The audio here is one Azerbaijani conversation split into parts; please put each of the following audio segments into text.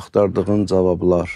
Axtardığın cavablar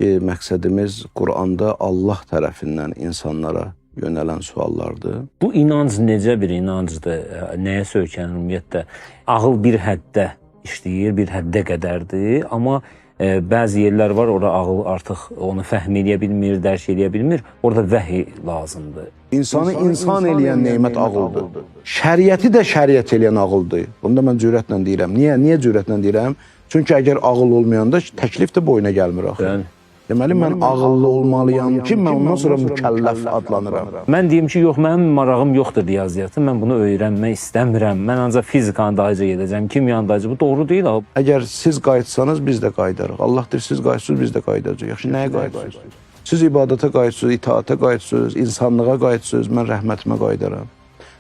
ki, məqsədimiz Quranda Allah tərəfindən insanlara yönələn suallardır. Bu inanc necə bir inancdır? Nəyə söykənir ümumiyyətlə? Ağıl bir həddə işləyir, bir həddə qədərdir, amma bəzi yerlər var, ora ağıl artıq onu fəhm eləyə bilmir, dərk eləyə bilmir. Orada vəhy lazımdır. İnsanı insan eləyən nemət ağıldır. Şəriəti də şəriət eləyən ağıldır. Bunu da mən cürətlə deyirəm. Niyə? Niyə cürətlə deyirəm? Çünki əgər ağıl olmayanda təklif də boyuna gəlmir axı. Bəli. Deməli mən ağıllı olmalıyam ki, mən ondan sonra mükəlləf adlanıram. Mən deyim ki, yox, mənim marağım yoxdur riyaziyyata, mən bunu öyrənmək istəmirəm. Mən ancaq fizikanı daha gedəcəm, kimyanı daha. Bu doğru deyil axı. Əgər siz qayıtsanız biz də qayıdarıq. Allah deyir siz qayıtsınız biz də qayıdacağıq. Yaxşı, nəyə qayıtsınız? Siz ibadətə qayıtsınız, itaata qayıtsınız, insanlığa qayıtsınız, mən rəhmətimə qayıdaram.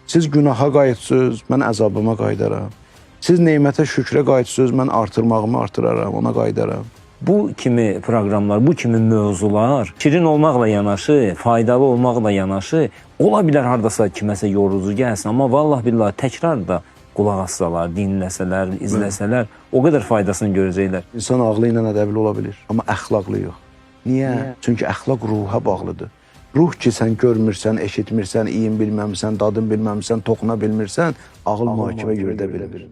Siz günaha qayıtsınız, mən əzabıma qayıdaram. Siz nemətə, şükrə qayıtsınız, mən artırmağımı artıraram, ona qayıdaram. Bu kimi proqramlar, bu kimi mövzular şirin olmaqla yanaşı, faydalı olmaqla yanaşı, ola bilər hardasa kiməsə yorucu gəlsin, amma vallah billah təkrar da qulaq assalar, dinləsələr, izləsələr, o qədər faydasını görəcəklər. İnsan ağlı ilə ədəbli ola bilir, amma əxlaqlı yox. Niyə? Çünki əxlaq ruha bağlıdır. Ruh ki sən görmürsən, eşitmirsən, iyin bilməmsən, dadın bilməmsən, toxuna bilmirsən, ağıl mühakimə yürüdə bilmir.